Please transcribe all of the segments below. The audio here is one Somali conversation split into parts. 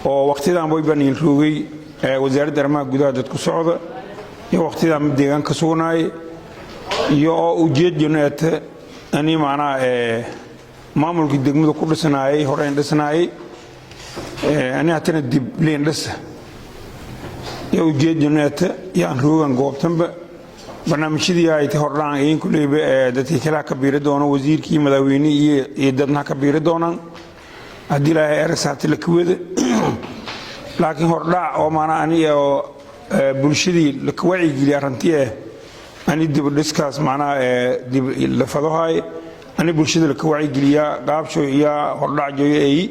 Oo waqtidan wayba niin roogay Wasaaradda Arrimaha Gudaha dad ku socda iyo waqtidan mid deegaan ka sugnaay iyo oo ujeedjanu ete ani macnaha maamulkii degmada ku dhisnaayay, horeyn dhisnaayay, ani hatana dib liin dhisa iyo ujeedjanu ete yaan roogan goobtanba. Barnaamijyadii ay ta hordhaan iin kuleyba dadkii kale ha ka biiri doono, wasiirkii, madaxweynihii iyo dadna ha ka biiri doonaan haddii Ilaahay erasaati la kawada. Laakiin hordhac oo maanaa ani oo bulshadii laka wacyigeliya arrantii ani dibudhiskaas macnaha dib la fadohay ani bulshada laka wacyigeliyaa qaabsho iyo hordhac joyo ay.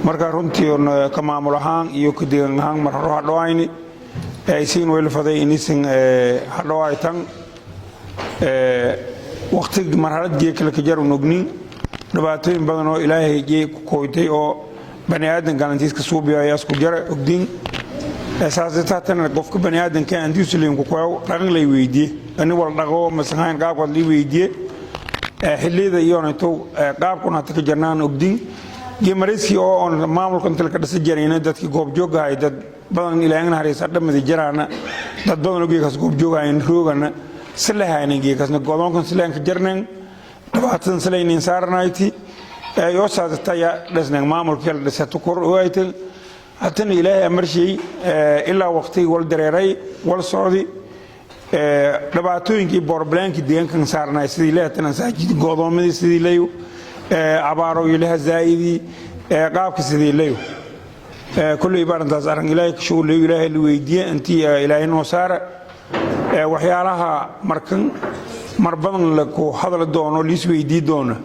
Marka runtii ka maamul ahaan iyo ka deegan ahaan mar horo hadhoayni isigin way la faday inisin hadhoay tan waqti marxalad gee kale ka jarun ognin dhibaatooyin badan oo Ilaahay gee ku koytay oo bani aadan galantiiska suubiyo ayaa isku jara ogdin. Saasataatana qofka bani aadanka antiusuliin ku koyow dhaqan lay weydiye, ani wal dhaqo masahayn qaabkaad lii weydiye xilliyada iyonayto qaabkun hata ka jarnaan ogdin. Geemarayskii oo on maamulka inta laka dhisa jarayna dadkii goobjoogahay dad badan Ilaahayna haraysa dhamadi jaraana, dad badan oo geekaas goobjoogahayn roogana silahaynan geekaasna godoonkan silaan ka jarnayn, dhibaatadan silaynin saaranayti yoo saasata yaa dhisnayn maamulkii la dhisay kor ogaaytan. Hatana Ilaahay amarshay ilaa waqtigii wal dareeray wal socdi dhibaatooyinkii boorbalaankii deegaankan saarnay sidii lehatana saajid godoomadii sidii layu abaaro ilaha zaa'idii qaabka sidii layu kulley barantaas arrin Ilaahay ka shughulayo, Ilaahay la weydiiye intii Ilaahay noo saara. Waxyaalaha markan mar badan laku hadli doono, liis weydii doono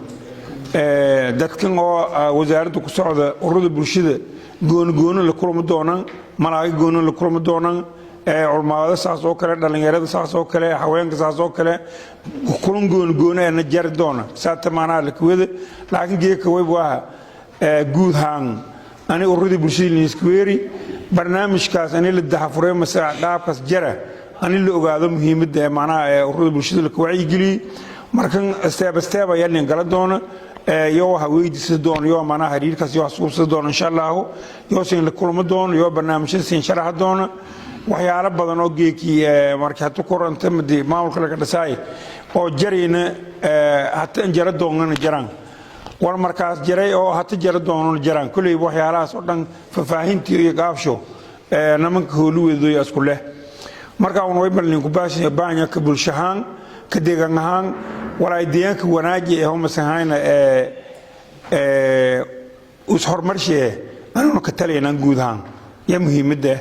dadkan oo wasaaradda ku socda, ururada bulshada gooni gooni la kulmi doonaan, malaaga gooni la kulmi doonaan, culmaada saas oo kale, dhallinyarada saas oo kale, haweenka saas oo kale, kulan gooni gooni na jari doona saata maanaha lakawada. Laakiin geeka wayb waa guud haan ani ururadii bulshada liiskuweeri barnaamijkaas ani la dahafuray mase qaabkaas jara ani la ogaado muhiimadda macnaha ururada bulshada laka wacyigeliyey. Markan step step ayaa nin gala doona, iyo waxa weydiisa doono, iyo macnaha xiriirkaas iyo xasuusan doono insha Allah, iyo sin la kulmo doono, iyo barnaamijyada sin sharaxa doono. Waxyaalo badan oo geekii markii hatu koranta madi maamulka laga dhisaay oo jarayna hata jara doonana jaraan war markaas jaray oo hata jara doonana jaraan. Kulley waxyaalahaas oo dhan faahfaahintii iyo gaabsho nimanka hooli isku leh. Marka un way balninku baanya ka bulshahaan, ka deegaan ahaan, walaay deegaanka wanaaji ee homasahayna ee is horumarshee anuna ka talaynaan guud ahaan yaa muhiimadda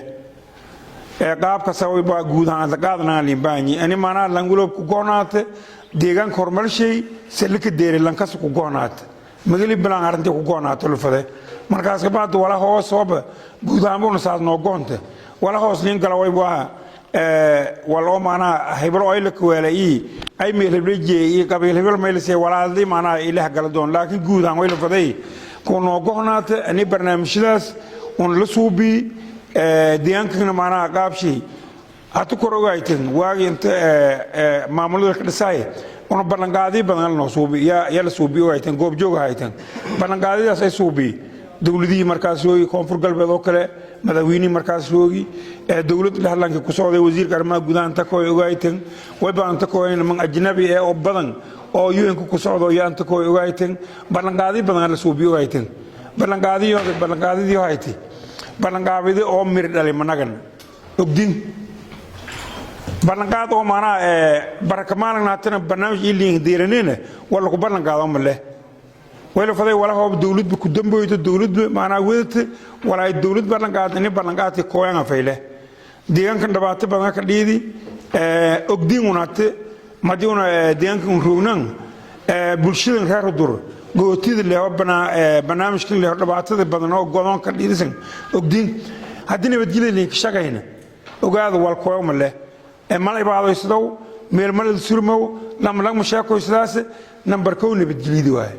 ee qaabka sababa guud ahaan la qaadanaa limbaanyi ani maanaa languloob ku goonaate deegaanka horumarshay salika deere lankas ku goonaate magali bilaan arrintii ku goonaato lufade. Markaas kabacdi wala hoos hooba guud ahaan buuna saas noo goonte wala hoos nin gala way waa wal oo maanaa heblo ay la kuweela ii ay meel heblo jeey ii qabiil hebel meelisay walaaldi maanaa ilaah gala doon. Laakiin guud ahaan way la faday ku noo go'naata ani barnaamijyadaas un la suubi deegaankana maanaa qaabshii hata kor ogaytin waagi inta maamulada ka dhisaay una ballanqaadiyo badan noo suubi yaa la suubi ogaytan goobjoog ahaytan. Ballanqaadiyadaas ay suubi dowladihii markaas roogi, Koonfur Galbeed oo kale, madaxweynihii markaas roogi, dowladda dhexlankii ku socday, wasiirka arrimaha gudaha inta koy ogaytan, way baan inta koy niman ajnabi ee oo badan oo UN ku socdo yaa inta koy ogaytan. Ballanqaadiyo badan la suubi ogaytan. Ballanqaadiyo ballanqaadidii hayti ballanqaabidi oo mir dhalay managan ogdin ballanqaad oo maanaa baraka maalin haatana barnaamij iliin diiranina wala ku ballanqaado ma leh wayla faday wala hoob dowladba ku damboyto dowladba maanaa wadata walaay dowlad ballanqaad ini ballanqaadka kooyanga fayle. Deegaankan dhibaato badan ka dhiidi ogdiin unate madii una deegaankan un roognan bulshadan reer Hudur gootida leho barnaamijkan leho dhibaatada badan oo godoonka dhiidisan ogdiin. Haddii nabadgelya linka shaqayna ogaada wal kooyma leh mala ibaadaysadow meel malada surmow lama sheekoysadaas. Nambar kow nabadgelyada waaye.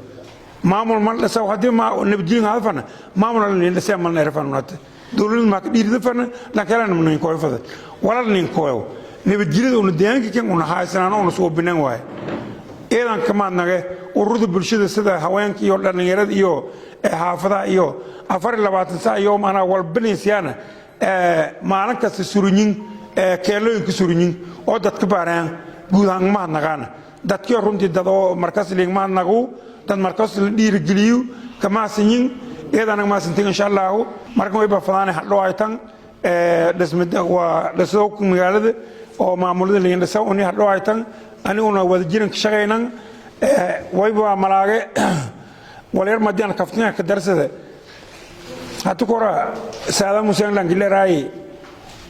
Maamul mal dhasa haddii ma nabadgelyin hadafana maamul nin dhasa mal nerfan unate dowlad ma ka dhiirida fana lankalana nin kooyo fada walal nin kooyo nabadgelyada una deegaanka kan una haysanaan una soo binan waaye. Eedan kamaad nage ururada bulshada sida haweenka iyo dhallinyarada iyo Xaafadaha iyo 24 saac iyo maanaa walbalinsiyaana maalin kasta surunyin, keelooyinka surunyin oo dadka baaraan guud ahaan mahadnaqaana dadkii. Runtii dad oo markas liingmahadnaqu, dad markas la dhiirigeliyo kamaasinyin iyadana maasintin, insha Allahu. Markan way bafadaane hadhow ay tan waa dhiso magaalada oo maamulada liin dhisa uni hadhow ay tan aniguna wada jiran ka shaqaynan. Wayba malaage walyar madian kaftinga ka darsada. Hatu kora Saadaam Huseen langileeraay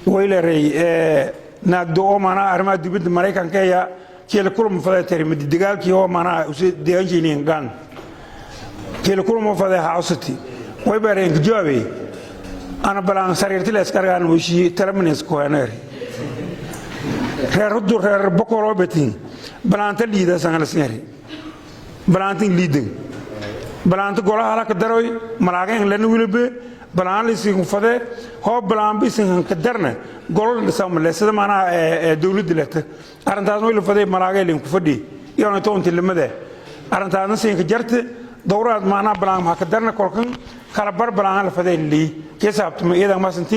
wayleeray naagdo oo maanaa arrimaha dibadda Maraykanka eya keela kulama faday tari madi dagaalkii oo maanaa usi deegaanjayliin gaan keela kulama faday hawsati. Way bareen ka jawaabay: "Ana balaan sariirti la iskargaan weshi talamanes kuhaneer reer hudu reer bokoloo betin balaanta liida sangalasngari balaantin liidan balaanta golaha halaka daroy malaagayn lana wilibe balaan lisin fade hoo balaanba isin ka darna golo dhisama sida maanaha dowladda lehta. Arrintaasna way la faday malaagay lin ku fadhi iyona toonti lamada arrintaasna siinka jarte dowraad maanaha balaan ha ka darna kolkan kala bar balaan la faday lii keesaabtuma iyadan maasanti.